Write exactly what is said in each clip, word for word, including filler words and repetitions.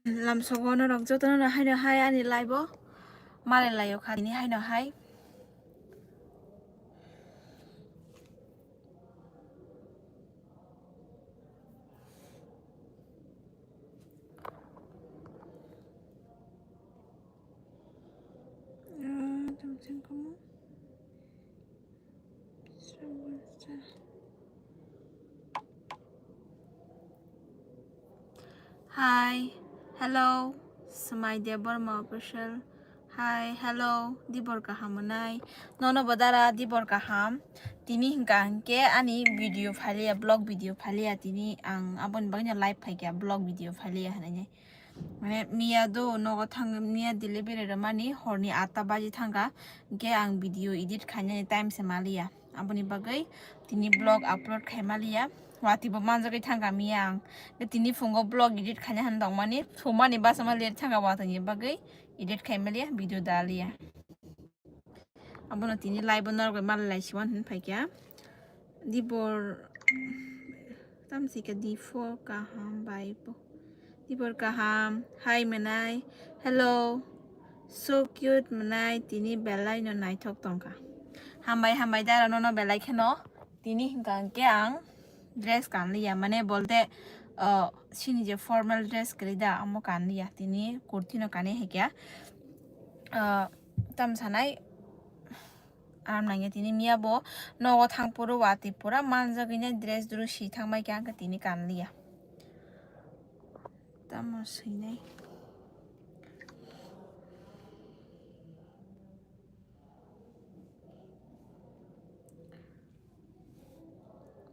Lamsogo norok jotono no haino hai ani live o malai laio kha tini haino hai. Ah, tamo sengkamo. Hi, hello, Smai Debbarma official. Hi, hello, dibor kaham mwnai. Nono bo dara dibor kaham. Tini hingka hingke ani video phaliya, vlog video phaliya. Tini ang aboni bagwino live phaikha, vlog video phaliya hinwi. Mane miya do nogo thang, miya delivery rwmani horni atta baji thangkha, hingke ang video edit khainani time se maliya. Aboni bagwi tini vlog upload khai maliya. Watwi bo manjagwi thangkha miya ang. Hingke tini phungo vlog edit khaina han tongmani, thumani basa ma ler thangkha watwini bagwi edit khai maliya, video daliya. Abono tini live o norok bai malai lai siwan hin phaikha. Dibor tamsika dipor kaham bai po. Dibor kaham, hi mwnai, hello, so cute mwnai, tini belai no naithok tongkha. Hambai, hambai dara nono belai kheno, tini hingka hingke ang dress kanliya, mane bolte, uh, sini je formal dress kwrwi da, amo kanliya, tini kurti no kanwi haikha. Uh, tam sanai aram nangya tini miya bo nogo thang puro watwi pura manjagwi nai dress dru si thang bai khe ang khe tini kanliya tamo swinai.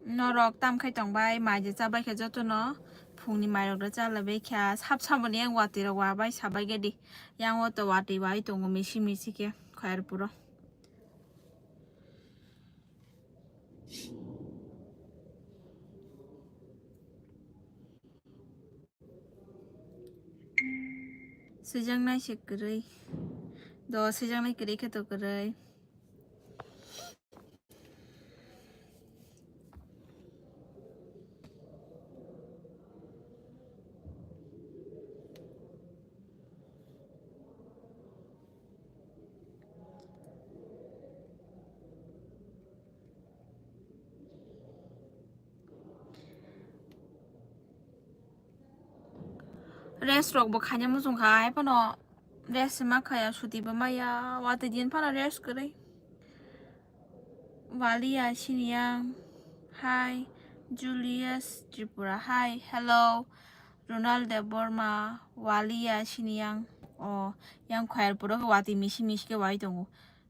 Norok tam khai tong bai, mai je cha bai kha joto no, phung ni mai rok rw cha lai bai kha, sap sabo ni yang watwi rok wa bai sa bai khe di, yang o to watwi wai tongo misi misi khe khoyar puro. Swijak nai se kwrwi, do swijak nai kwrwi khe to kwrwi. Rest rok bo khaina muchung kha, hai phano rest ma khaya, suti bo maya, watwi din phano rest kwrwi. Walia Siniang, hi. Julius Tripura, hi, hello. Ronald Debbarma, Walia Siniang, o yang khoyar puro khe watwi misi misi khe wai tongo.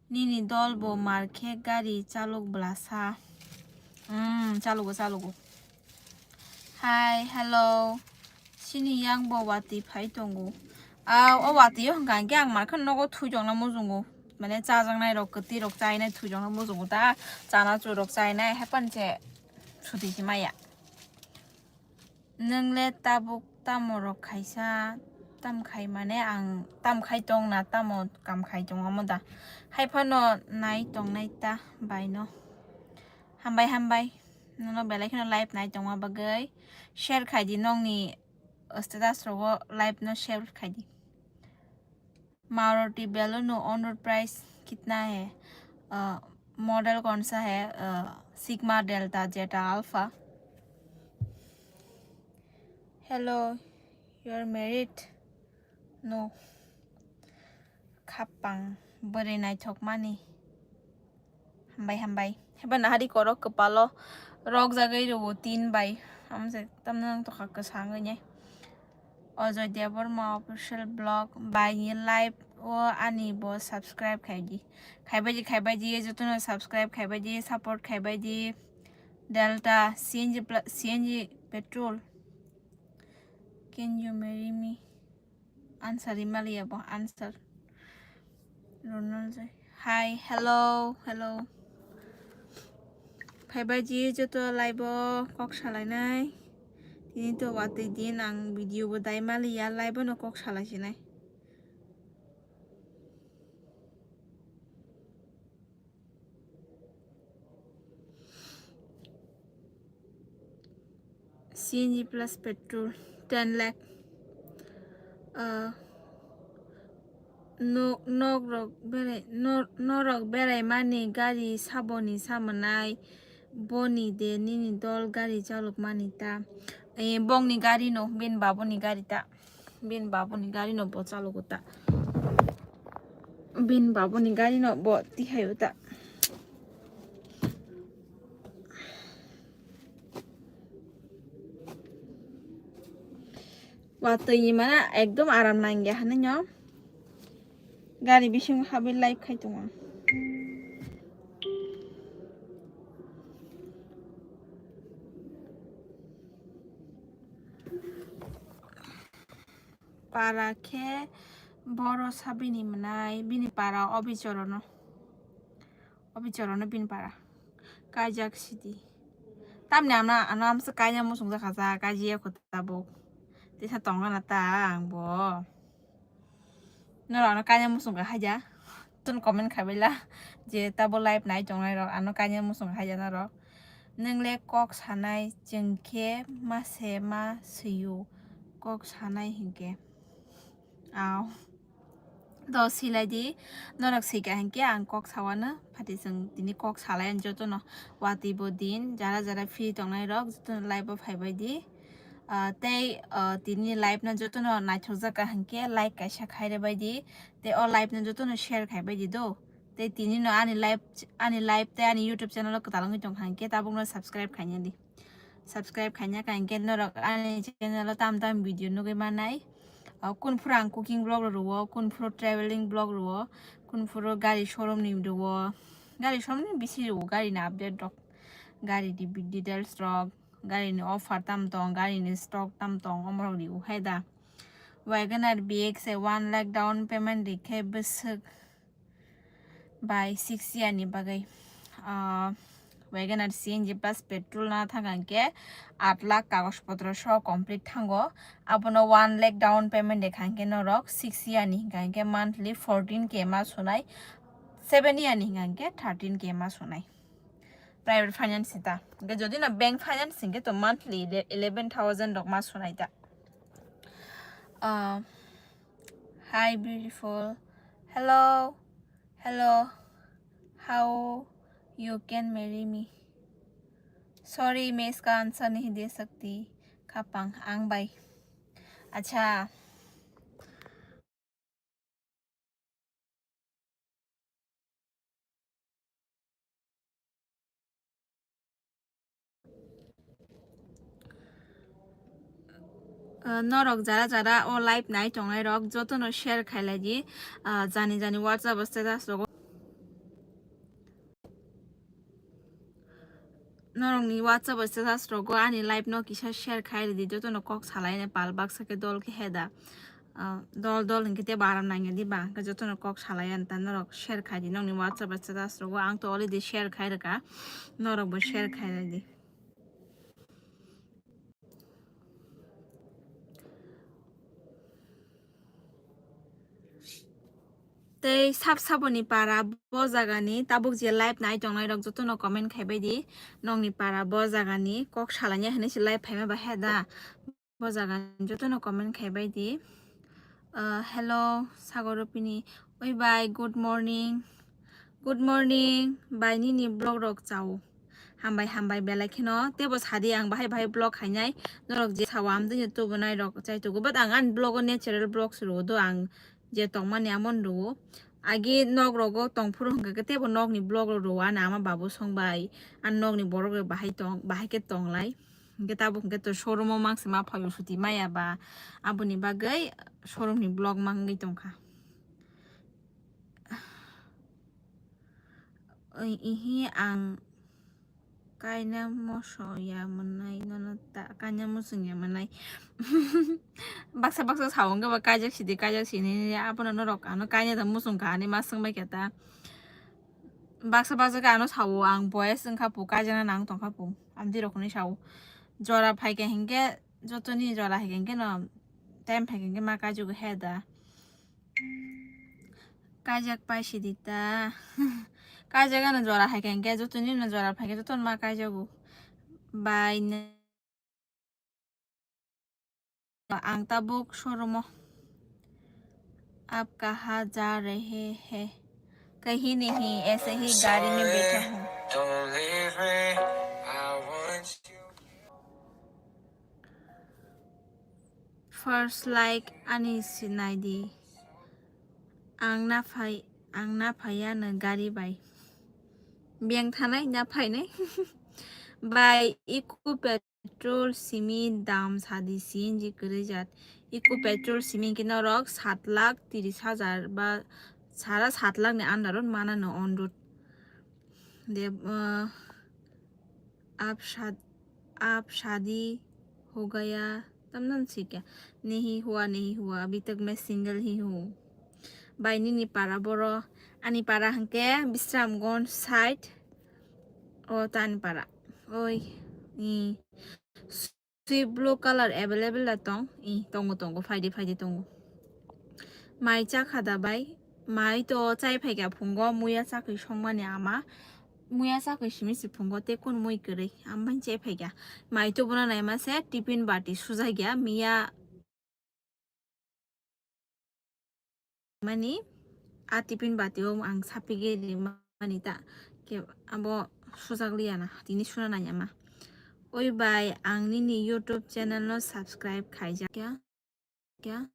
Nini dol bo mar khe gari chalok bwlasa. Hmm, chalogo, chalogo. Hi, hello. Sini yang bo watwi phai tongo. Ah, o watwi o hwnkha hwnkhe ang mar khe nogo thujokna muchungo. Mane chajaknai rok, kwtwi rok chainai thujokna muchungo ta. Chanachu rok chainai, hapan se suti se maya. Nwng le tabuk tamo rok khaisa, tam khai mane ang tam khai tong na, tamo kam khai tong omo da? Hai phano nai tong nai ta bai no. Hambai, hambai. Nono belai kheno live nai tongma bagwi share khai di, nokni status rogo live no share khai di. Maruti Baleno on road price kitna hai? Uh, model kaun sa hai? Uh, Sigma, Delta, Zeta, Alpha. Hello, you are married? No. Khapang bwrwi naithok mani. Hambai, hambai. Haiba nahari korok kwpalo rok jagwi rwo tin bai. Amse tamno nang tokha kwsang wngnai. Ajoy Debbarma official blog bai ni live o ani bo subscribe khai di. Khaibai di, khaibai di, jotono subscribe khaibai di, support khaibai di. Delta C N G pla-, C N G petrol. Can you marry me? Answer rimaliya bo, answer. Ronald Joy. Hi, hello, hello. Phaibai di joto live o kok salainai. Tini to watwi din ang video bo dai maliya, live o no kok salai sinai. C N G plus petrol, ten lakh. Ah, no-, nok rok berai, no-, norok berai mani gari saboni samanai, boni de nini dol gari chalok mani ta. Eh, bongni gari no, bin baboni gari ta. Bin baboni gari no bo chalogo ta. Bin baboni gari no bo tihai ta. Watwi ni mana ekdom aram nangya hwnwi no. Gari bisingo habwi live khai tongo. Para khe boro sabini mwnai, bini para obichorono. Obichorono bini para. Kaijak sidi. Tamni ano, ano amsa kaina musung jakha sa, kajiya kho tabuk. Tisa tongana ta ang bo. Norok ano kaina musung kha haja. Tun comment khai baila. Je tabo live nai tongnai rok ano kaina musung kha haja norok. Nwngle kok sanai chwng khe ma se ma swiyo. Kok sanai hinkhe. Aw. To silai di, norok sika hinkhe ang kok sawano, phati chwng tini kok salai ang jotono, watwi bo din, jara jara free tongnai rok jotono live o phai bai di. Ah, tei, ah, tini live no jotono naithok jak ka hinkhe like kaisa khai rw bai di, tei o live no jotono share khai bai di do, tei tini no ani live, ani live tei ani YouTube channel o kwtal wngwi tong kha hinkhe tabuk no subscribe khaina di. Subscribe khaina ka hinkhe norok ani channel o tam tam video nugwi manai. Ah, kun phuru ang cooking vlog rwo, kun phuru traveling vlog rwo, kun phuru gari showroom ni rwo. Gari showroom ni bisi rwo, gari ni update rok, gari ni details rok, gari ni offer tam tong, gari ni stock tam tong, omorok rwo hai da. Wagon R B X se one lakh down payment rikhe bwswk bai six year ni bagwi, ah, Wagon R C N G plus petrol na thang khe aat lakh kagoj potro so complete thango. Abono one lakh down payment de kha khe norok six year ni hingka khe monthly fourteen K ma sunai, seven year ni hingka khe thirteen K ma sunai. Private finance ta. Hingke jodi na bank finance hingke to monthly ele-, eleven thousand rok ma sunai ta. Ah, hi beautiful. Hello. Hello. How you can marry me? Sorry, मैं इसका आंसर नहीं दे सकती. Khapang ang bai. Acha. Ah, norok jara jara o live nai tongnai rok jotono share khailai di. Ah, jani jani WhatsApp status rogo. Norokni WhatsApp status rogo ani live no kisa share khai ridi, jotono kok salai ne pal baksa khe dol khe heda. Ah, dol dol hinkhe tebo aram nangya di ba, hwnkhe jotono kok salai ani ta norok share khai di, nokni WhatsApp status rogo ang to already share khai rwkha, norok bo share khai ridi. Tei sab saboni para bo jagani tabuk je live nai tongnai rok jotono comment khai bai di. Nokni para bo jagani kok salanya hinwi se live phaima bahai da. Bo jagani jotono comment khai bai di. Ah, hello, Sagor Rupini. Oi bai, good morning. Good morning, bai nini vlog rok chao. Hambai, hambai, belai kheno. Tebo sadi ang bahai, bahai vlog khainai. Norok je sao amtwino tubunai rok chai tugo. But ang ani vlog o natural vlog se rwo do ang je tongmani amon rwo. Agi nok rogo tongphuru hwnkha khe tebo nokni vlog rok rwo ani ama babu song bai. Ani nokni borok rok bahai tong, bahai khe tonglai. Hwnkhe tabuk hwnkhe to showroom o mangse ma phaio suti maya ba. Aboni bagwi showroom ni vlog mangwi tongkha. Oi, ihi ang kaina moso ya mwnai, nono ta kaina musung ya mwnai. Baksa baksa sao hwnkhe ba kaijak sidi, kaijak sini, abono norok ano kaina da musung kha ani ma swngbai khe ta. Baksa baksa khe ano sao ang boys wngkha pu, kaijakna nang tongkha pu, amtwi rok hinwi sao. Jora phaikha hinkhe jotoni jora haikha hinkhe no time phaikha hinkhe ma kaijago he da. Kaijak pai sidi ta. Kaijak ano jora hai khe, hwnkhe joto nini jora phai khe joto ma kaijago. Bai nw-, Ang tabuk showroom o. आप कहाँ जा रहे हैं? कहीं नहीं, ऐसे ही गाड़ी में बैठा हूँ। First like ani sinai di. Ang na phai, ang na phaiya no gari bai. Biyang thanai na phainai. Bai, iko petrol simi dam sadi C N G kwrwi jat. Iko petrol simi khe norok sat lakh tiris hajar ba sara sat lakh ni under o mana no on road. De, uh, आप शाद-, आप शादी हो गया, tamno si kya? नहीं हुआ, नहीं हुआ, अभी तक मैं single ही हूँ. Bai nini para boro, ani para hwnkhe Bisramganj side, o tani para. Oi, ni. Swift blue color available da tong? I, tongo, tongo, phaidi, phaidi tongo. Mai chakha da bai? Mai to chai phaikha phungo, muya chakwi songmani ama. Muya chakwi simi si phungo, te kun mui kwrwi. Ambai chai phaikha. Mai to bono naima se tiffin bati sujakya, miya mani a tiffin bati o ang sapigwi rimani ta ke abo sujak liya na tini suna nanya ma. Oi bai, ang nini YouTube channel no subscribe khaijak ya. Kya?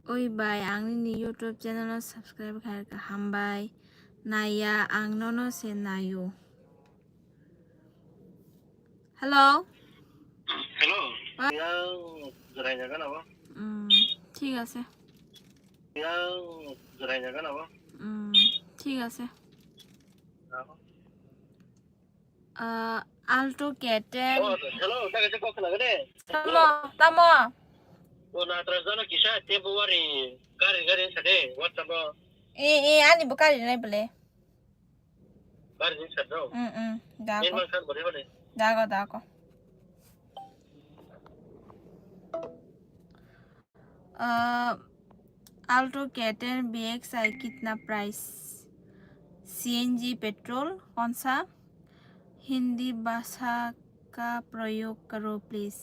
Oi bai, ang nini YouTube channel no subscribe khai kha, hambai. Naiya, ang nono se naio. Hello. Hello. Ah. Yang jerai jaga na bo? Hmm, thik ase. Yang jerai jaga na bo? Hmm, thik ase. Ah, Alto K ten. Oh, hello, ta kaisa kok khna gade. Tamo, tamo. O na tra jana kisa temporary gari gari sade, WhatsApp o. E, e, ani bo gari nai bole. Gari ni sade. Mm, mm, dago. Dago, dago. A, Alto K ten B X I कितना price? C N G petrol कौन सा? हिंदी भाषा का प्रयोग करो प्लीज।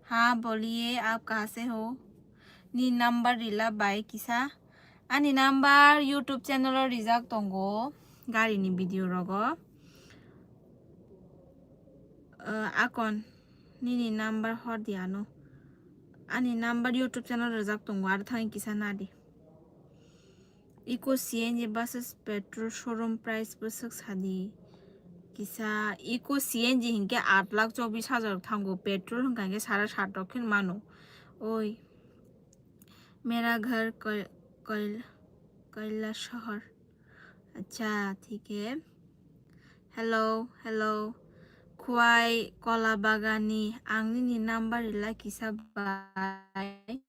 हाँ, बोलिए, आप कहाँ से हो? Ni number rila bai kisa. Ani number YouTube channel o rijak tongo, gari ni video rogo. Uh, akon, nini number hor di ano. Ani number YouTube channel rijak tongo, aro thani kisa nadi. Eco C N G versus petrol showroom price bwswk sadi. Kisa Eco C N G hinkhe aat lakh chobbish hajar thango, petrol hinkha hinkhe sara sat rok khe mano. Oi. मेरा घर कै-, कैल-, कैलाशहर। अच्छा, ठीक है। Hello, hello. Khwai Kola Bagani, ang nini number rila kisa bai.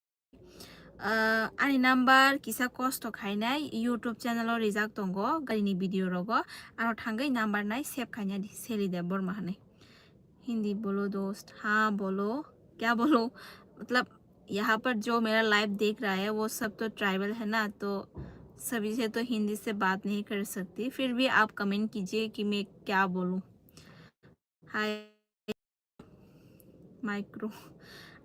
Ah, ani number kisa kosto khainai YouTube channel o rijak tongo, gari ni video rogo. Ano thangwi number nai save khaina di, Seli Debbarma hinwi. Hindi बोलो दोस्त। हाँ, बोलो। क्या बोलो? मतलब, यहाँ पर जो मेरा लाइव देख रहा है, वो सब तो ट्राइबल है ना, तो सभी से तो हिंदी से बात नहीं कर सकती। फिर भी आप कमेंट कीजिए कि मैं क्या बोलूँ। हाय, micro.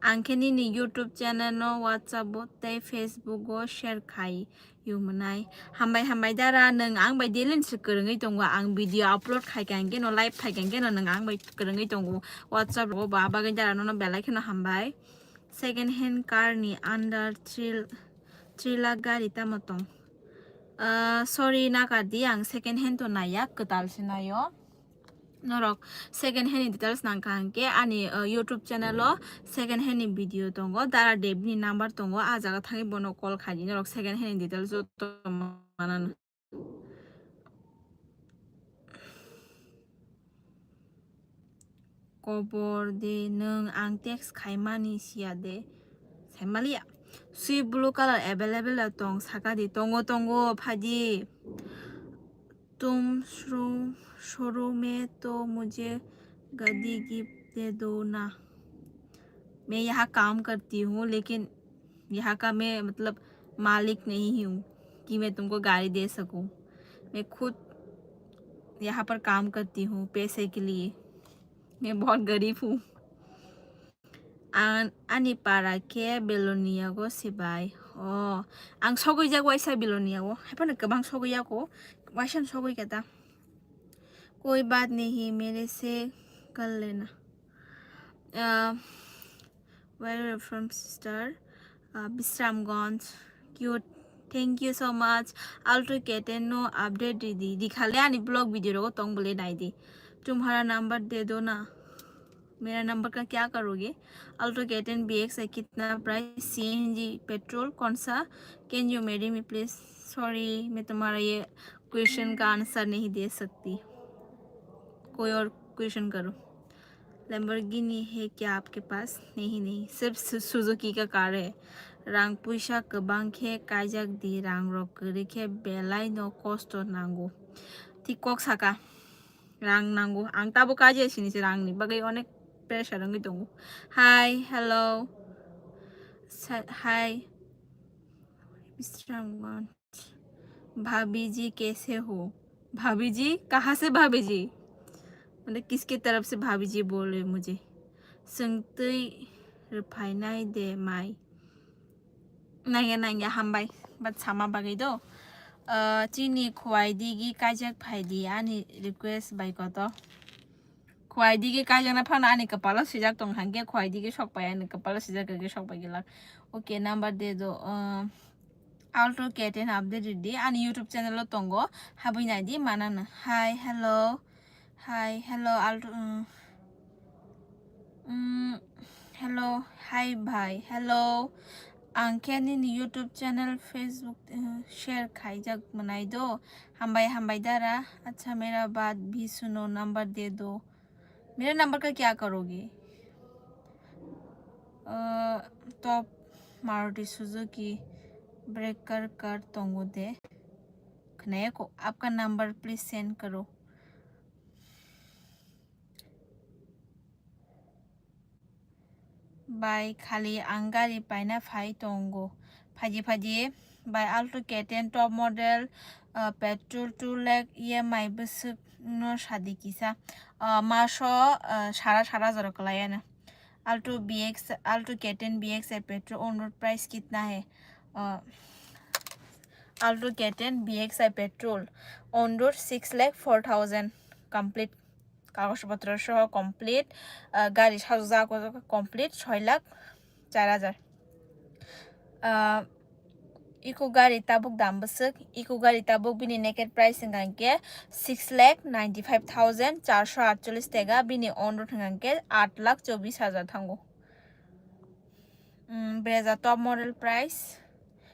Ang khe nini YouTube channel no WhatsApp o tei Facebook o share khai. Yumnai. Hambai, hambai dara, nwng ang bai daily se kwrwngwi tongo. Ang video upload khai kha hwnkhe no, live phai kha hwnkhe no, nwng ang bai kwrwngwi tongo. WhatsApp rogo ba bagwi dara nono belai kheno hambai. Second hand car ni under three, three lakh gari tamo tong? Ah, sorry, nakar di, ang second hand to naiya, kwtal se naio. Norok second hand ni details nangkha hwnkhe ani, uh, YouTube channel o second hand ni video tongo, Dara Dev ni number tongo, ah jaga thangwi bono call khai di, norok second hand ni details joto manano. Kobor de nwng ang text khaimani siya de. Saimaliya. Swift blue color available tong saka di, tongo, tongo, phaidi. तुम show-, showroom में तो मुझे गाड़ी गिफ्ट दे दो ना। मैं यहाँ काम करती हूँ, लेकिन यहाँ का मैं, मतलब, मालिक नहीं हूँ कि मैं तुमको गाड़ी दे सकूँ। मैं खुद यहाँ पर काम करती हूँ पैसे के लिए। मैं बहुत गरीब हूँ। Ang ani para khe Belonia go sibai. Oh, ang sogwi jak waisa Belonia go. Haphano kwbang sogwi yago. Waisa sogwi keta. कोई बात नहीं, मेरे से कर लेना। Uh, where are you from, sister? Uh, Bisramganj. Cute. Thank you so much. Alto K ten no update ridi. Dikhale ani vlog video rogo tong bole nai di. तुम्हारा नंबर दे दो ना। मेरा नंबर का क्या करोगे? Alto K ten B X है, कितना price? C N G petrol कौन सा? Can you marry me please? Sorry, मैं तुम्हारा ये क्वेश्चन का आंसर नहीं दे सकती। कोई और क्वेश्चन करो। लैम्बोर्गिनी है क्या आपके पास? नहीं, नहीं, सिर्फ सु-, सुजुकी का कार है। Rang puisa kwbang khe kaijak di, rang rok kwrwi khe belai no kosto nango. Thik kok saka. Rang nango. Ang tabo kaijak sini se rang ni bagwi onek pressure wngwi tongo. Hi, hello. Sa-, hi. Bisramganj. भाभी जी कैसे हो? भाभी जी? कहाँ से भाभी जी? मतलब किसके तरफ से भाभी जी बोल रहे मुझे? Swngtwi rwphainai de mai. Nangya, nangya, hambai. But sama bagwi do. Ah, chini khwai digi kaijak phaidi ani request bai koto. Khwai digi kaijakna phano ani kwpalo swijak tong hangkhe khwai digi sok pai ani kwpalo swijak khe sok pai gilak. Okay, number de do, uh, Alto K ten update ridi ani YouTube channel o tongo, habwi nai di manana. Hi, hello. Hi, hello, Alto, um, um, hello, hi bhai, hello. Ang khe nini YouTube channel, Facebook, uh, share khaijak mwnai do. Hambai, hambai dara. Acha, mera baat bhi suno, number de do. मेरा नंबर का क्या करोगे? Uh, top Maruti Suzuki breaker car tongo de. Khwnaya ko, आपका number please send करो. Bai khali ang gari paina phai tongo. Phaidi phaidi bai Alto K ten top model, ah, petrol two lakh E M I bwswk no sadi kisa. Ah, maso, ah, sara sara jora kwlai ano. Alto B X, Alto K ten B X I petrol on road price kitna hai? Ah, Alto K ten B X I petrol on road six lakh four thousand complete. Kagoj potro soho complete, ah, gari sajak complete soi lakh char hajar. Ah, iko gari tabuk dam bwswk, iko gari tabuk bini naked price hwnkha hwnkhe six lakh ninety five thousand char sho atcholish tega, bini on road hwnkha hwnkhe aat lakh chobbish hajar thango. Mm, Brezza top model price,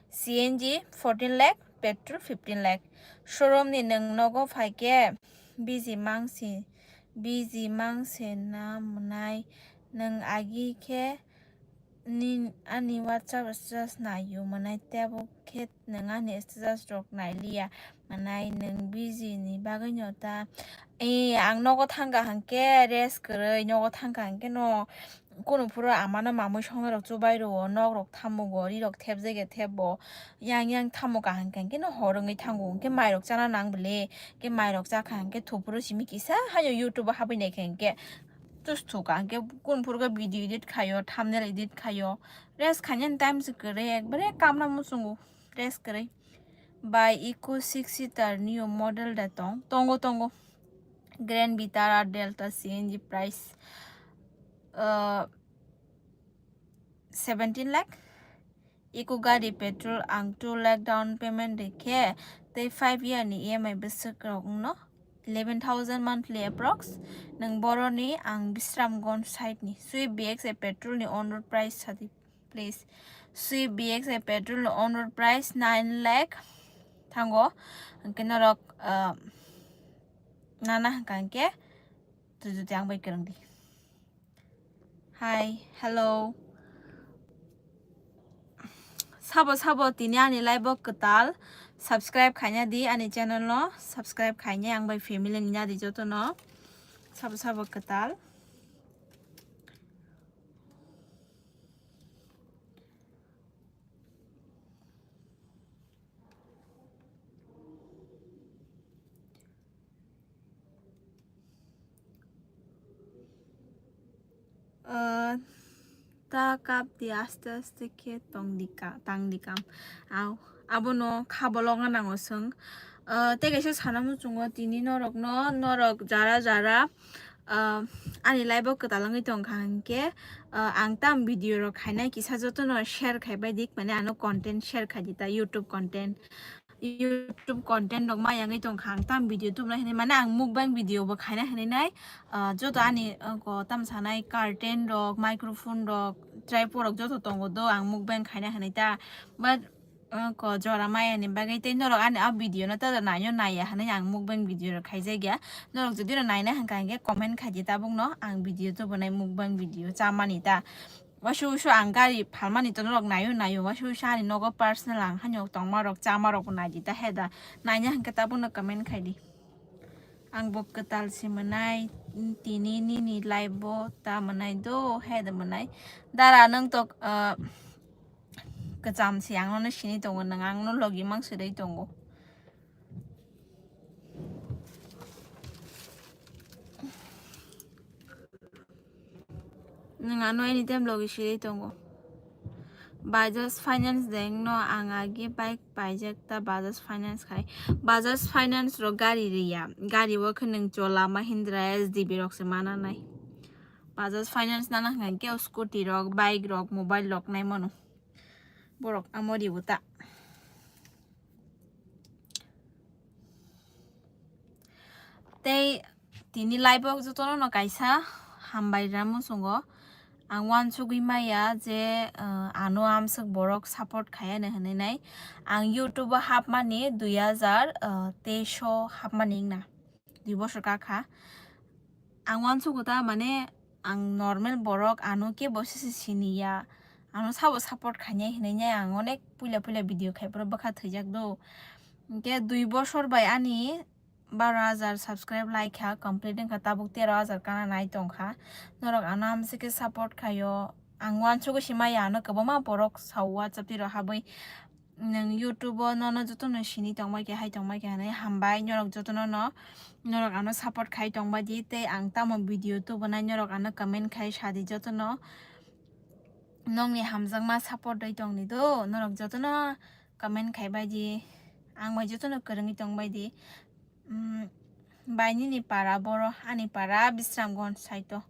C N G fourteen lakh, petrol fifteen lakh. Showroom ni nwng nogo phaikhe biji mangsi, biji mangsi na mwnai nwng agi khe ni ani WhatsApp status naio mwnai tebo khe nwng ani status rok nailiya mwnai nwng biji ni bagwi no ta. Eh, ang nogo thangkha hwnkhe rest kwrwi, nogo thangkha hwnkhe no kunu phuru amano mamwi songnai rok chubai rwo, nok rok thamugo, ri rok thepjage thepbo, yang yang thamu kaham khe no hor wngwi thango, hwnkhe mai rok chana nang bwle, hwnkhe mai rok chakha hwnkhe thuphuru simi kisa haino YouTube o habwi naikha hwnkhe tus thuka hwnkhe kunu phuru khe video edit khaio, thumbnail edit khaio, rest khainani time se kwrwi ekbare kamna muchungo, rest kwrwi. Bai eco six seater new model da tong, tongo, tongo. Grand Vitara Delta C N G price, uh, seventeen lakh. Eco gari petrol ang two lakh down payment rikhe, tei five year ni E M I bwswk rok wngno eleven thousand monthly approx. Nwng boroni ang Bisramganj side ni Swift B X I petrol ni on road price sadi. Please. Swift B X I petrol on road price nine lakh thango. Hwnkhe norok, ah, nana hwnkha hwnkhe tujuti ang bai kwrwng di. Hi, hello. Sabo sabo tini ani live o kwtal subscribe khaina di ani channel no, subscribe khaina ang bai family ni nadi joto no. Sabo sabo kwtal. ta kap di, aste aste khe tong di ka, tang di kam. Au, abono kha bolong nango chwng. Ah, tei kaisa sana muchungo tini norokno, norok jara jara, ah, ani live o kwtal wngwi tongkha hinkhe, ah, ang tam video rok khainai kisa jotono share khaibai dik, mane ano content share khai di ta, YouTube content. YouTube content rok ma yangwi tongkha ang tam video tubunai hinwi, mane ang mukbang video bo khaina hinwi nai, ah, joto ani, ah, ko tam sanai curtain rok, microphone rok, tripod rok joto tongo do ang mukbang khaina hinwi ta, but, ah, ko jora maya ni bagwi tei norok ani a video no tada naino naiya hinwi ang mukbang video rok khaijak ya. Norok jodi no naina hinkha hinkhe comment khaidi tabuk no ang video tubunai mukbang video chamani ta. Waisa waisa ang gari phalmani to norok naio naio, waisa waisa ani nogo personal ang haino tongma rok chama rok bo naidi ta heda. Naina hinkhe tabukno comment khaidi. Ang bo kwtal si mwnai, tini nini live bo ta mwnai do heda mwnai. Dara nwng to, ah, kwcham si ang nono sini tongo, nwng ang no logi mang swrwi tongo. Nwng ano anytime logi sirwi tongo. Bajaj Finance de wngno ang agi bike paijak ta Bajaj Finance khai. Bajaj Finance rok gari riya. Gari o khe nwng Chola, Mahindra, S D B rok se mana nai. Bajaj Finance nana hwnkha khe scooty rok, bike rok, mobile rok nai mano. Borok amo ribu ta. Tei tini live o jotono no kaisa hambai rwna muchungo. Ang uansugwi maya je, uh, ano amswk borok support khaiya hinwi nai. Ang YouTube o hapmani dui hajar, uh, teis o hapmani wngna. Dui bosor kakha. Ang uansugo ta mane ang normal borok ano kebo sese siniya. Ano sabo support khainai hinwi ang onek puila puila video khai phuru bwkha thwijak do. Hinkhe dui bosor bai ani baro hajar subscribe laikha complete wngkha, tabuk tero hajar kana nai tongkha. Norok ano amswk khe support khaio. Ang uansugo se maya ano kwbangma borok sao WhatsApp twi rok habwi. Nwng YouTube o nono jotono sini tongbai khe hai tongbai khe hinwi hambai norok jotono no, norok ano support khai tongbai di tei ang tamo video tubunai norok ano comment khai sadi jotono. Nokni hamjakma support dai tongdi do norok jotono comment khai bai di, ang bai jotono kwrwngwi tongbai di. Mm, bai nini para boro, ani para Bisramganj saito.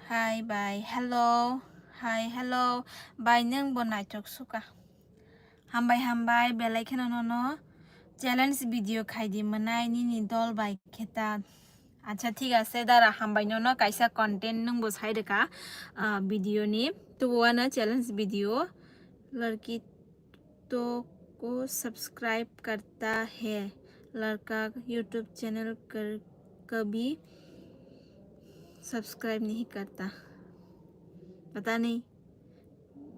Hi bai, hello. Hi, hello. Bai nwng bo naithok suka. Hambai, hambai, belai kheno nono challenge video khaidi mwnai nini dol bai kheta. Acha, thik ase, dara, hambai nono kaisa content nwng bo sai rwkha, ah, video ni. Tubuano challenge video. Larki तो को सब्सक्राइब करता है, लड़का YouTube channel कर, कभी सब्सक्राइब नहीं करता। पता नहीं,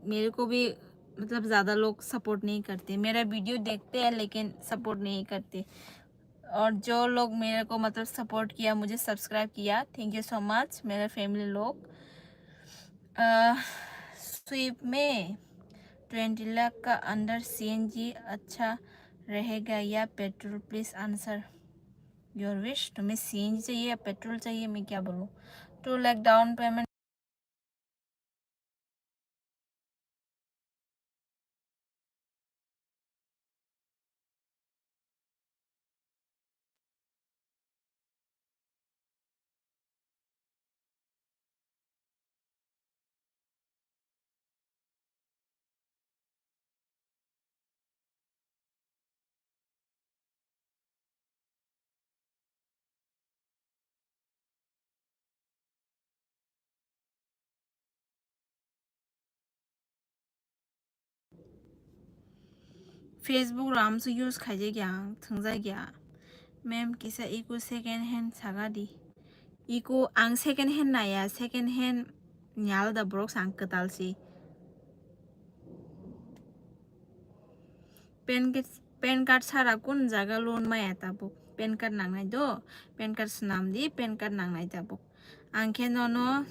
मेरे को भी, मतलब, ज़्यादा लोग सपोर्ट नहीं करते। मेरा वीडियो देखते हैं, लेकिन सपोर्ट नहीं करते। और जो लोग मेरे को, मतलब, सपोर्ट किया, मुझे सब्सक्राइब किया, thank you so much मेरे फैमिली लोग। अ, स्वीप में ट्वेंटी लाख का अंदर सीएनजी अच्छा रहेगा या petrol? Please answer your wish. तुम्हें सीएनजी चाहिए या पेट्रोल चाहिए, मैं क्या बोलूँ? Two lakh down payment. Facebook ro amswk use khaijak ya, thwngjak ya. Ma'am, kisa iko second hand saga di. Iko ang second hand naiya, second hand ni alada borok se, ang kwtal se. Pan card, pan card sara kun jaga loan maya tabuk? Pan card nangnai do, pan card swnam di, pan card nangnai tabuk. Ang khe nono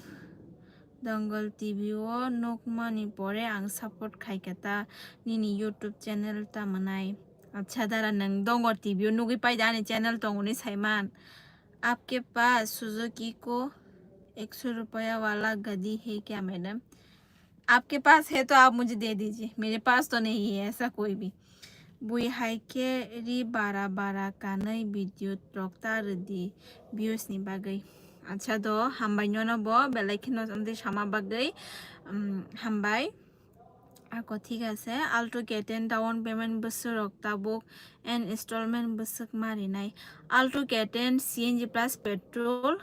Dongol T V o nukmani pore ang support khaikha ta nini YouTube channel ta mwnai. Acha dara, nwng Dongol T V o nugwi paida ani channel tongoni saiman. आपके पास सुजुकी को एक सौ रुपया वाला गद्दी है क्या मैडम? आपके पास है तो आप मुझे दे दीजिए, मेरे पास तो नहीं है ऐसा कोई भी। Bui hai khe ri bara bara kanwi video rok ta rwdi views ni bagwi. Acha do, hambai nono bo belai kheno amtwi sama bagwi, um, hambai. Ako thik ase, Alto K ten down payment bwswk rok tabuk and installment bwswk ma rinai. Alto K ten C N G plus petrol,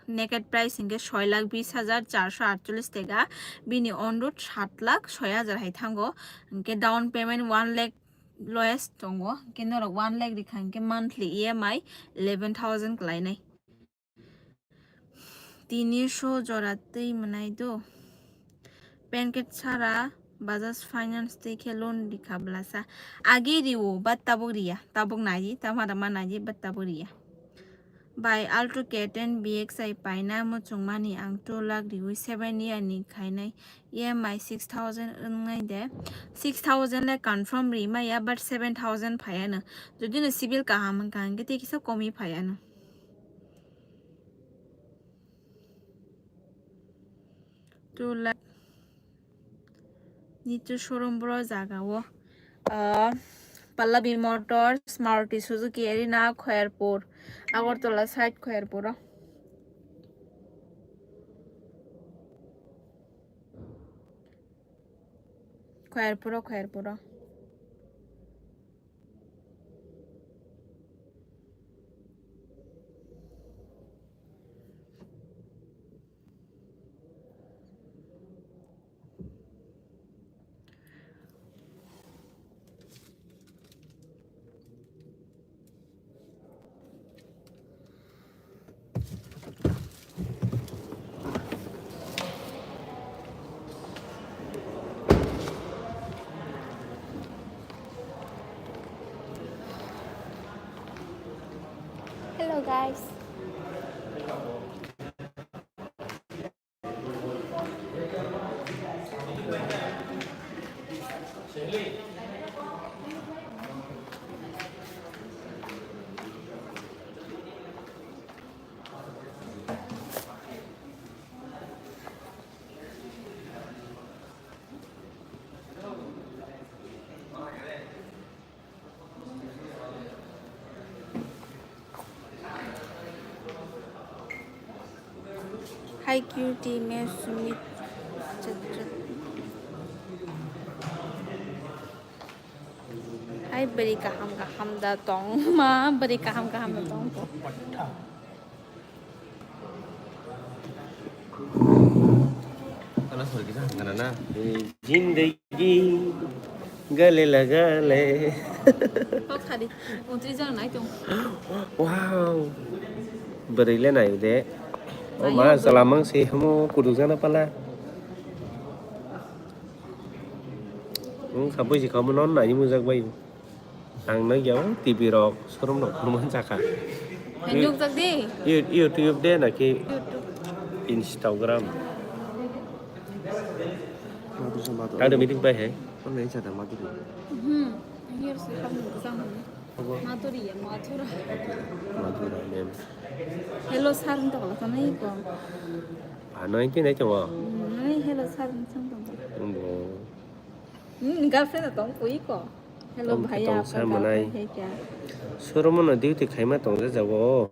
naked price hinkhe soi lakh bis hajar charso atchollis teka, bini on road sat lakh soi hajar hai thango, hinkhe down payment one lakh lowest tongo, hinkhe norok one lakh rikha hinkhe monthly E M I eleven thousand kwlainai. Tini sho jora twi mwnai do. Pan card sara Bajaj Finance twi khe loan rikha blasa. Agi riwo, but tabuk riya. Tabuk naidi, tama tama naidi, but tabuk riya. Bai Alto K ten B X I paina muchungmani ang two lakh riwi seven year ni khainai E M I six thousand wngnai de. Six thousand le confirm rimaya, but seven thousand phayano. Jodi no civil kaham wngkha, hwnkhe tei kisa komi phayano. Two lakh. Nitu showroom bro jaga o. Ah, Pallavi Motors, Maruti Suzuki Erina, Khairpur. Agartala side Khairpur o. Khairpur o, Khairpur o. Hello guys. Hi cutie, me Sumit. Chat, chat. Hai bwrwi kaham kaham da tong ma, bwrwi kaham kaham da tong. Zindagi gale laga le. Kok sadi, untri jang nai tong. Wow. Bwrwi le nai de. O ma, salamang se hamo kudu jana pala. Wng kha buji kha, omo non nai mujak bai. Ang nai ya o T V rok, showroom rok phunuk man jakha. Hai nukjak di. You-, YouTube de naki YouTube. Instagram. Madhuri. Ada meeting pai hai. Kon nai chada Madhuri. Hmm. Here se kam nukjak mani. Madhuri ya, Madhura. Madhura name. Hello sir, nto kala sana iko. Ano iti nai chongo. Hmm, nai hello sir, nto kala. Bo. Hmm, girlfriend tong ko iko. Hello bhaiya, tong sir manai. Showroom no duty khaima tong jago.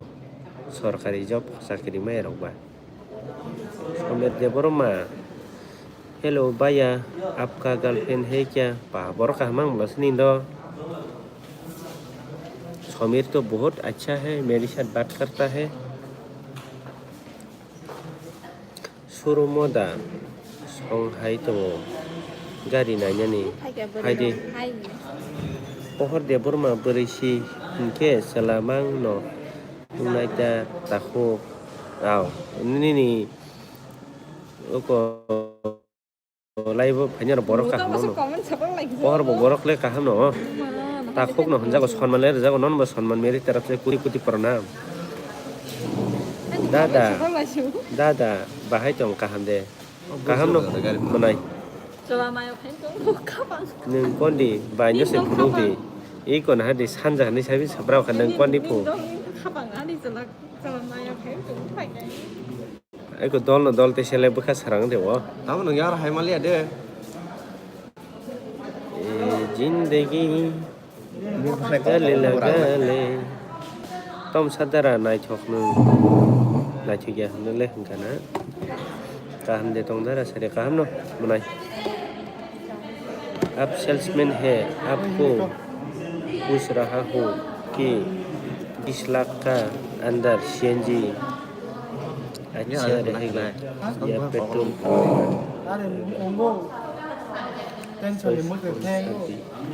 Sorkari job chakri mai rok ba. Somer Debbarma. Hello bhaiya, aapka girlfriend hai kya? Ba, borok kaham ang bwswk ni do. Somer to bahut acha hai, mere sath baat karta hai. Showroom o da song hai tongo, gari nainani. Hai di. Pohor Debbarma bwrwi si hinkhe chwla mang no wngnai ta takhuk. Ao, nini oko live o phainai rok borok kaham no. Pohor bo borok le kaham no. Takhuk no hwnjago, sonman le rwjago, non bo sonman meri taraf se koti koti pranam. Dada, dada, bahai tong kaham de? Kaham no mwnai. Nwng kondi bai no se phunuk di. Iko na hadi sanja hani sabi sabra kha nwng kondi phu. Eko dol no dol te selai bwkha sarang de o. Tamo nwng yar hai maliya de. Jindagi gale la gale. Tom sadara naithok nung. Naithok ya hwnle hwnkha na. Kaham de tong dara sari kaham no mwnai. Aap salesman hai, aapko puch raha hoon ki bees lakh ka andar C N G acha rahega ya petrol? अरे उनको टेंशन नहीं, मुझे टेंशन।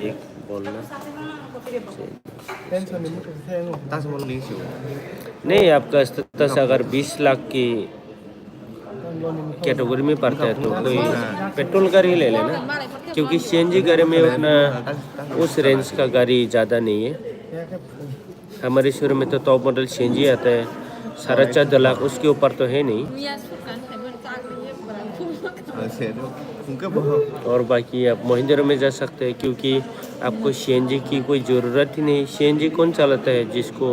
एक बोलना। टेंशन नहीं, मुझे टेंशन। नहीं, आपका status अगर बीस लाख की कैटेगरी में पड़ता है तो कोई पेट्रोल गाड़ी ले लेना, क्योंकि C N G गाड़ी में उतना उस रेंज का गाड़ी ज़्यादा नहीं है। हमारे शोरूम में तो top model C N G आता है, साढ़े चौदह लाख, उसके ऊपर तो है नहीं। और बाकी आप महिंद्रा में जा सकते हैं, क्योंकि आपको C N G की कोई ज़रूरत ही नहीं। C N G कौन चलाता है जिसको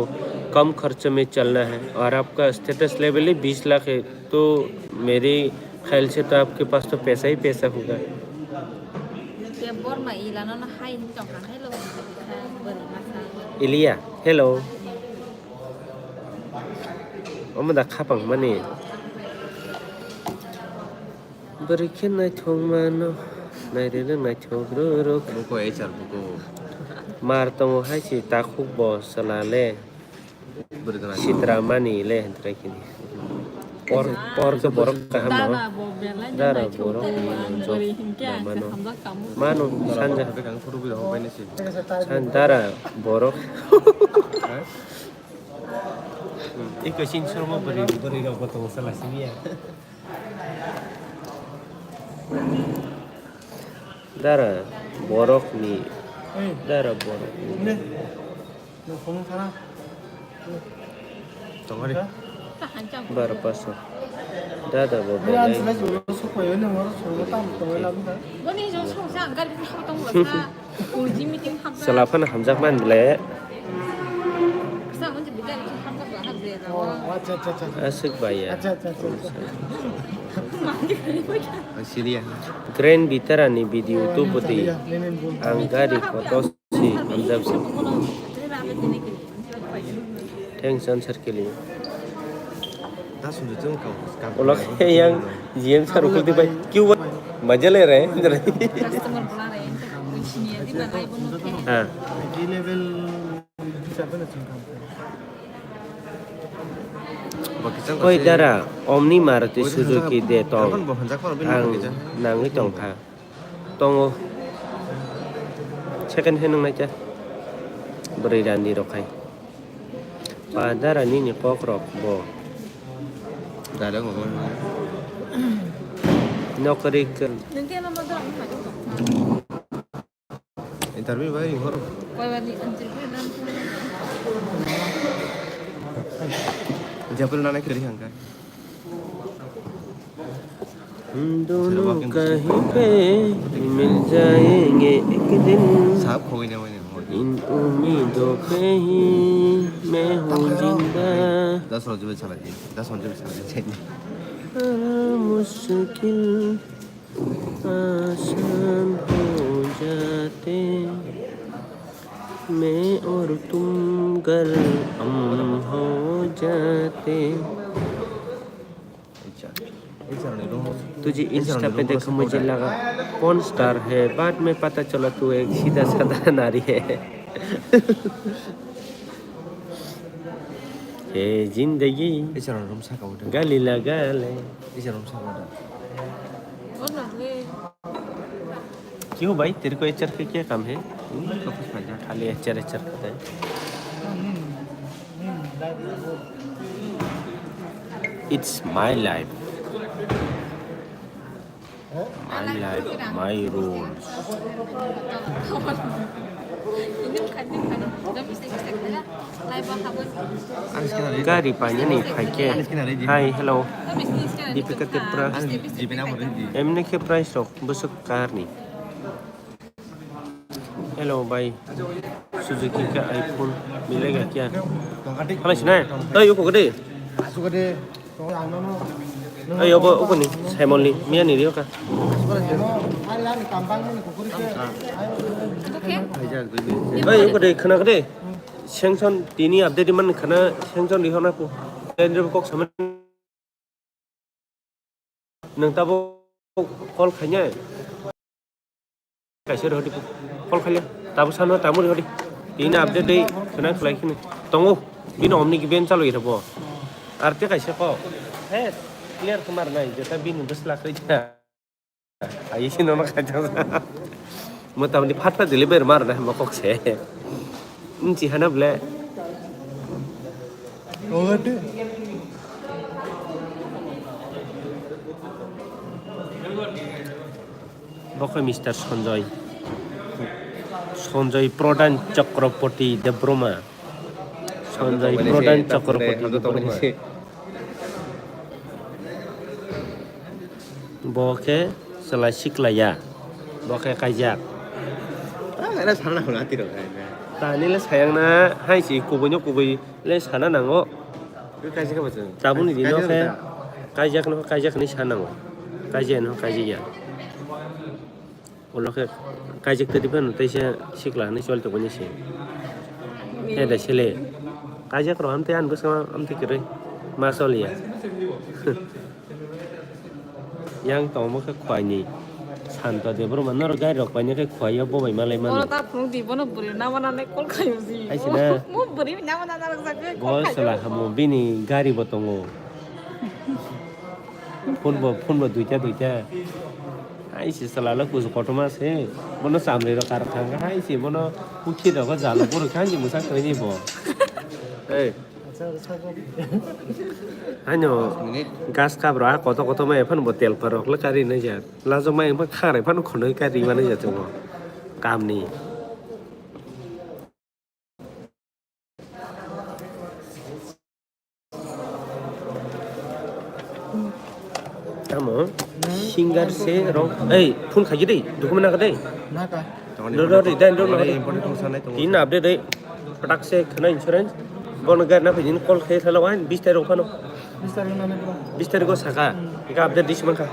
कम खर्च में चलना है? और आपका स्टेटस लेवल ही बीस लाख है, तो मेरे ख्याल से तो आपके पास तो पैसा ही पैसा होगा। Ilia, hello. Omo da khapang mani. Bwrwi khe naithok mano, nairwrwi naithok rwrwk. Buko H R buko. Mar tongo hai se takhuk bo chwla le. Bwrwi gana. Sitra mani le hwnkhe kini. Por, por khe borok kaham no. Dara borok ni jok mano. Mano sanja. San dara borok. Iko sin surmo bwrwi, bwrwi rok bo tongo chwla simi ya. Dara borok ni, dara borok ni. Tongari. Bara paso. Dada bo bolai. Chwla phano hamjak man le. Aswk bai ya. Siriya. Grand Vitara ni video tu bwtwi ang gari photo si hamjak si. Thanks answer ke liye. Ulo khe yang G M sir ukhuldi bai, "Kyun bhai? Maja le rahe hain?" Ha. Koi dara, Omni Maruti Suzuki de tong. Ang nangwi tongkha. Tongo. Second hand wngnai cha. Bwrwi rani rok hai. Pa dara nini kok rok bo. Direct ngomong. Nokri ke. Interview bai hor. Japil nana kiri hangka. हम दोनों कहीं पे मिल जाएंगे एक दिन। Sab khogoi na wani. इन उम्मीदों पे ही मैं हूँ जिंदा। Das rojbe chala di. Das rojbe chala di. हर मुश्किल आसान हो जाते, मैं और तुम गर हम हो जाते। तुझे इंस्टा पे देखा मुझे लगा कौन स्टार है, बाद में पता चला तू एक सीधा साधा नारी है। ये जिंदगी Icharon room saka udah. Gali la gale. Icharon room saka udah. क्यों भाई, तेरे को एचआर के क्या काम है? खाली एचआर एचआर करता है। It's my life. My life, my rules. Gari painani phaikhe. Hi, hello. Deepika Tripura. Emni khe price rok bwswk karni. Hello bhai, Suzuki ka iPhone milega kya? Halai sinai, tei yuko gede. Ai, obo, obo ni, Simon ni, miya ni rio ka. Ai, obo de, khana de. Sanction, tini update man khana, sanction ri hona ko. Tender kok sama. Nang tabo call khanya. Kaisa rihodi, call khalia. Tabuk sano, tabuk rihodi. Ini update dei, khna khlai khini. Tongo, bini omni ki ben chalo ira bo. Arte kaisa ko. He, clear khe mar nai, jeta bini bwsla khai ja. Ai si nono khai ja. Mo tamni phat phat deliver mar na mo kok se. Nchi hana ble. Ongate. Bo khe Mister Sanjoy. Sanjoy Pradhan Chakraborty Debbarma. Sanjoy Pradhan Chakraborty Debbarma. Bo khe chwla sikla ya. Bo khe kaijak. Tani le sayang na hai si kubui no kubui le sana nango. Tabukni dino khe kaijak no kaijak hinwi sa nango. Kaijak no kaijak ya. Ulo khe kaijak twi phano teisa sikla hinwi choli tongmani se. He da sele. Kaijak rok amtwi ani bwskango amtwi kwrwi ma choliya. Yang tongmo khe khwai ni. Santo de bro mano ro gari rok paina khe khwai yo bo bai malai mano. Bono ta phunuk di, bono bwrwi nama nanai call khayo ji. Hai sina. Mo bwrwi nama nana rok jak khe call khayo. Bo sala hamo bini gari bo tongo. Phone bo, phone bo duita duita. Hai si sala lo kusu kotorma se. Bono chamri rok kar thang hai si bono pukhi rok jalo boro khanji musa kwrwi ni bo. Hey. Haino gas kap rok a koto koto mai phano bo tel parok le kari nai jak. Lajo mai phano khangrwi phano khonoi kari manai jak tongo. Kamni. Tamo singer se rok. Ei, phone khaji dei, document naka dei. Naka. Ro, ro, ri, dan, ro, ro, ri. Tin update dei. Patak se khana insurance. Bono gari na phaijin call khe thala wan, bis tarik phano. Bis tarik nani bro. Bis tarik o saka. Hmm. Ika update dis mankha.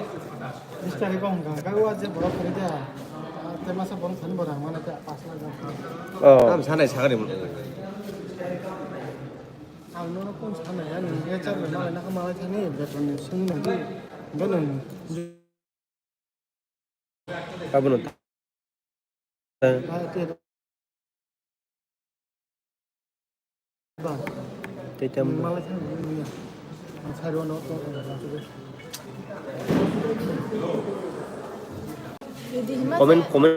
Bis tarik o hwnka. Ka wa je borok khari da. Te masa borok thani borok mane ta pas lakh. Oh. Am sanai sakari. Ang nono phone sana ya, nwng ya charwlai malai naka malai thani, beton ni sung nang di, bo nwng. Abono. Ba, te. Ba. Te tam. Malai thani, nwng ya. Ang sari wano to. Comment, comment.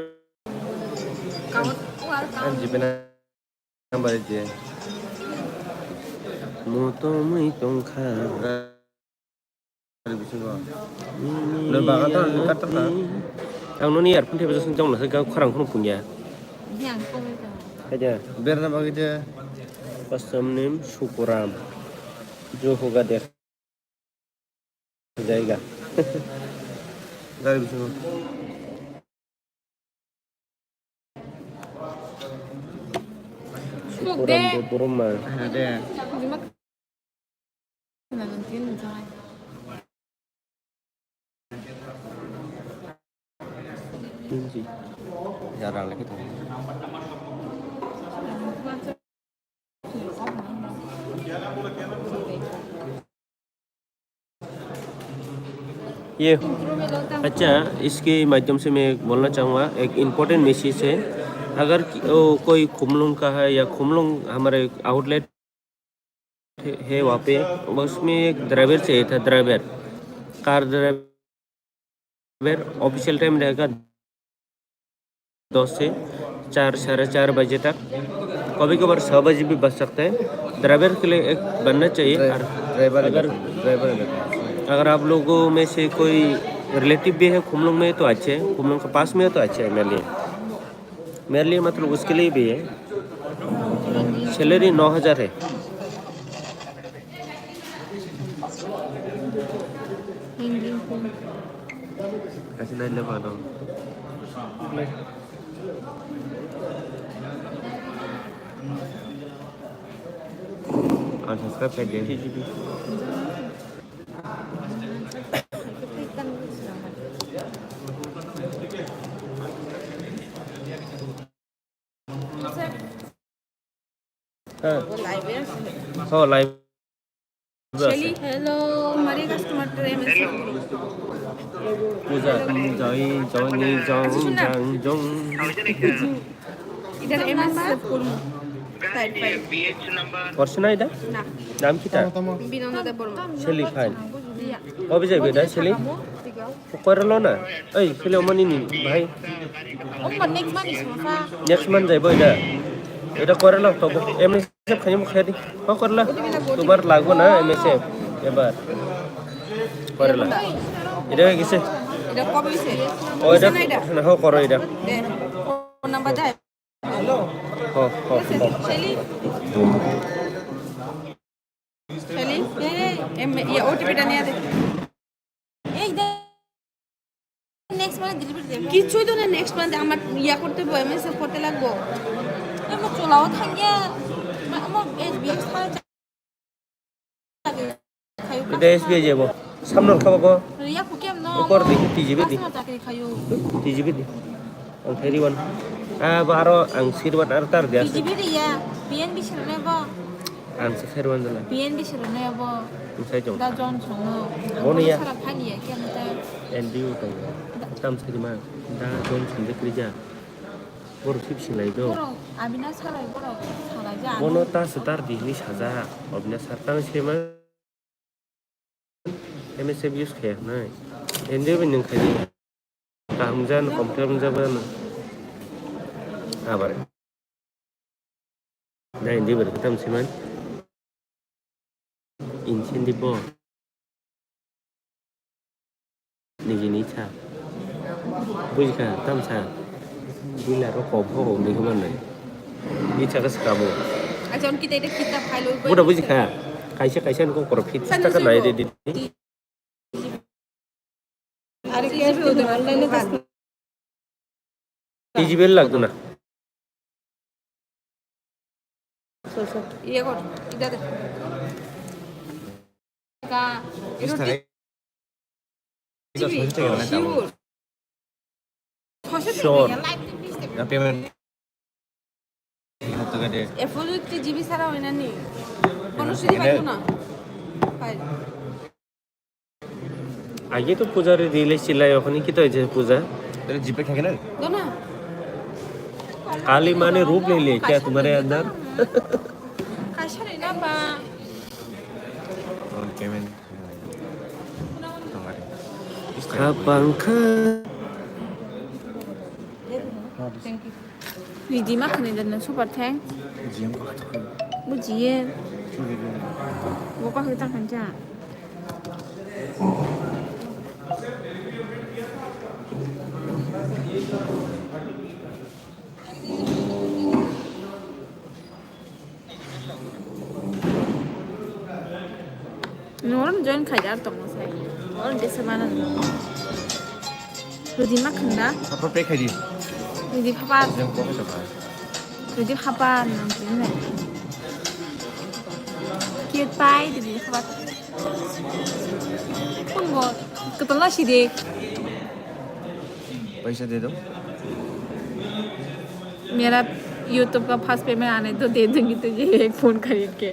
Kawan, kawan. Ang jipena. Number je. Mo to mui tongkha. Gari bisingo. Lo bagan to ni katta ta. Ang noni earphone thepajak song jong nasa ga khorang khorang punya. Yang kong itu. Aja. Berna bagi je. Pasam nim Sukuram. Jo hoga dekh. Jaiga. Gari bisingo. Sukuram Debbarma. Ada. Inji. Jarang lagi tuh. ये, अच्छा, इसके माध्यम से मैं बोलना चाहूँगा, एक important message है। अगर कि-, ओ, कोई खुमलुंग का है या खुमलुंग हमारे आउटलेट है, है वहाँ पे, उसमें एक ड्राइवर चाहिए था, driver, car driver. Official time रहेगा दस से चार, साढ़े चार बजे तक, कभी कभार छः बजे भी बज सकता है। ड्राइवर के लिए एक बनना चाहिए। ड्राइ-, और ड्राइवर अगर, ड्राइवर रहता है। अगर आप लोगों में से कोई रिलेटिव भी है खुमलुंग में तो अच्छे है, खुमलुंग के पास में है तो अच्छे है मेरे लिए। मेरे लिए मतलब उसके लिए भी है। सैलरी नौ हज़ार है। Kasi nai le ba dong. Unsubscribe khaidi. Ho, live. Shelly. Hello, mari customer to M S F. Puja, mm, jai, joni, jong, jang, jong. Idhar M S F kurmo. Five, five. Korse na ida? Na. Naam kita? Binona Debbarma. Shelly, fine. Iya. Obi jaibe da, Shelly? Korelo na? Oi, Shelly, omani ni, bhai. Omor next month is masa. Next month jaibo ida. Ida korelo, tobo. M S F khaini mukha di. Ho korla. Tomar lagbo na M S F. Ebar. Korla. Ida gise. Ida kobo gise? O ida. Sana ida. Na ho koro ida. De. Phone number dai. Ho, ho, ho. Shelly. Shelly. Hey, em, ye O T P ta niya de. Ei de. Next month delivery দেব। কিছুই তো না, next month আমার ইয়া করতে হবে, M S F করতে লাগবো। এ, আমার চোলাও থাকে, আমার S B I ছাড়া লাগে। খাইও এটা S B I যাব। সামনে খাবো গো। রিয়া কুকে না। উপর দেখি T G B দি। কাস্টমার চাকরি খাইও। T G B the. Ang theri wan. Ah, baro ang sirwan ar tar dia. T G B ri ya, P N B sirne bo. Ang se theri wan dala. P N B sirne bo. Ang sai jong. Da Johnson no. Bono ya. Sara phani ya ke mata. N D U tong. Tam sai ma. Da Johnson de krija. Boro sip singlai do. Boro abina salai boro salai ja. Bono ta se tar di ni saja. Abina sar tang se ma. M S F use khe nai. N D O bai nung khai di. Kaham jan, complain jan ba no. Abar. Nai N D O bai tam siman. Insin di bo. Niji ni cha. Bujikha, tam sa. Bila ro kop ho ni human nai. Ni cha ka skamo. Acha, on kita ita kita file. Buda bujikha. Kaisa kaisa ni ko kor fit taka nai de di. Are ke online ta. T G B lagduna. So, so. Iye kor, ida de. Ka, ero Sure. Sure. Payment. Efo three G B sara hoina ni. Kono sidi bai na. Bai. Age to puja re dile silai, okhoni kito hoiche puja? Tale G Pay khake na? Dona. Kali mane roop le liye kya tumhare andar? Kaisa re na ba. Payment. Khapang kha. Thank you. Ridi ma khani dan super thanks. Bujiye. Bo ka hita khanja. Norom join khai ar tong sai. Or desa mana no. Rudi ma khanda. Apa pe khai di? Rudi phapa. Yang ko sa ba. Rudi phapa nang tin ne. Cute pai rudi phapa. Phone bo. Kotol la si de. Paisa de do. Mera YouTube ka first payment aane to de dungi tujhe ek phone kharid ke.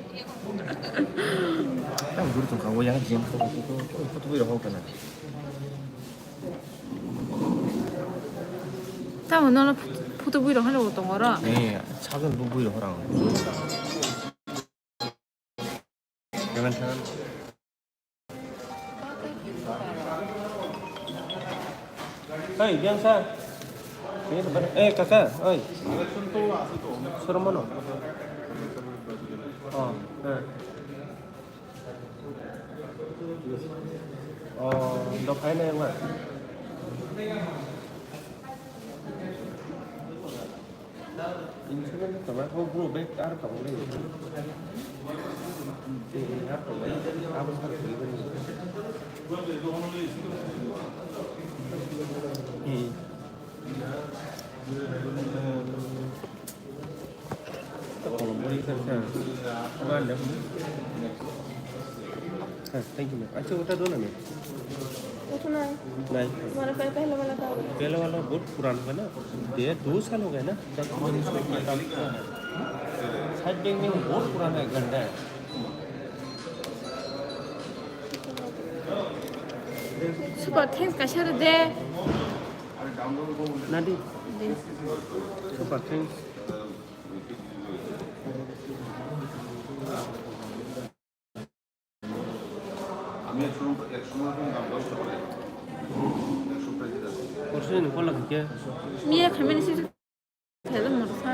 Tam dur tong ka wo yang jam ko ko ko ko ko ko ko ko ko. Tamo nono photo bui rok hano tongo ro. Ni, sajol bo bui rok rang. Hey, biang sa. Eh, kaka, oi. Soromono. Oh, eh. Oh, dophai na yang ma. Insurance tama, oh, bro, bag aro tamo le. Eh, aro tamo, abo sar kuli bani. Hmm. Thank you, ma'am. Acha, ota do na, ma'am. Ota nai. Nai. Tumhara pehla wala tha. Pehla wala bahut purana hai na. Deh, do saal ho gaye na. Side bag mein bahut purana hai, ganda hai. Super thanks kaisa rw de. Nadi. Super thanks. Porsi ni kola khe. Miya khamani sisi. Hello, morsa.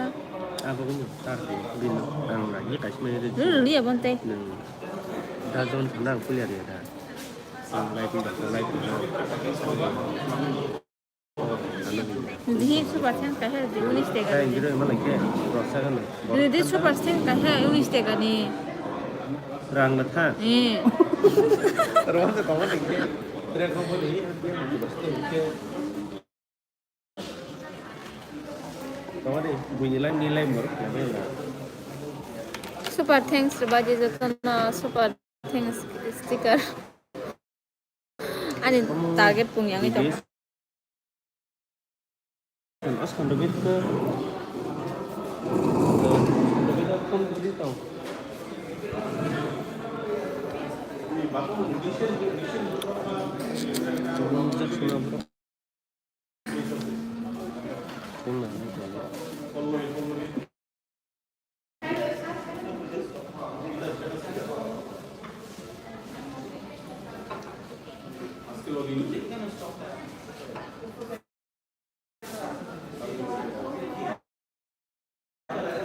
Abo kunu tar di, di no, ang lagi kaisa mai di. Lu, lu, ya, bonte. Nang, da zon thanda ang kuliah di da. Ang light ni doctor light ni. Di super thanks kaisa di unis tega. Kain di. Di super thanks kaisa unis tega ni. Rang na tha. Eh. Rang na tha. Super thanks, Rabaji, jotono super thanks sticker. Ani target pung yang itu.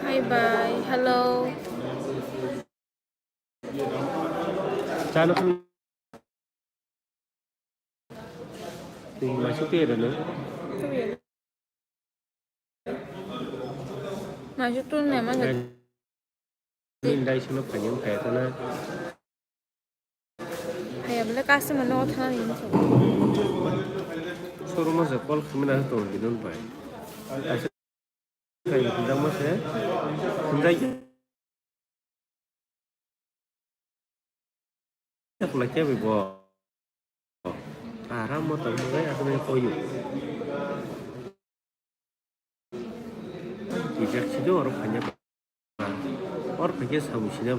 Hi, bye. Hello. Chano. Masuk tu ya, Dana? Masuk tu nama? Nini dai sano phani wngkha ya tana. Haya bole customer no thana ni hinwi sabo. Showroom o se call khwmani na tong di non pai. Kaisa kai hinjak ma se. Hinjak. Khlai khe bo. Aram mo tong mo gai aswk koyu. Kijak sido oro phanya. Or phanya sabu sida.